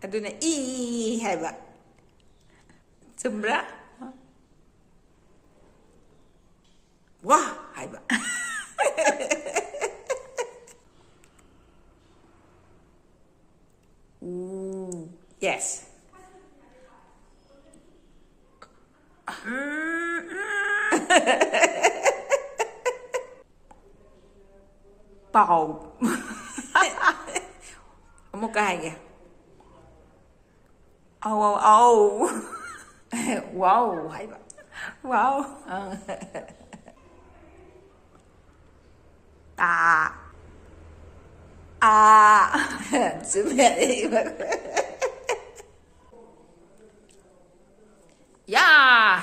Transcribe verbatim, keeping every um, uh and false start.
ꯑꯗꯨꯅ ꯏ ꯍꯥꯏꯕ꯫ ꯆꯨꯝꯕ꯭ꯔꯥ? ꯋꯥ ꯍꯥꯏꯕ꯫ ꯎ꯫ Yes. ꯄꯥꯎ꯫ ꯑꯃꯨꯛꯀ ꯍꯥꯏꯒꯦ꯫ ꯑꯧ, ꯑꯧ, ꯑꯧ꯫ ꯋꯥꯎ ꯍꯥꯏꯕ꯫ ꯋꯥꯎ꯫ ꯑꯪ꯫ ꯇꯥ꯫ ꯑꯥ꯫ ꯆꯨꯝꯃꯦ꯫ ꯌꯥ꯫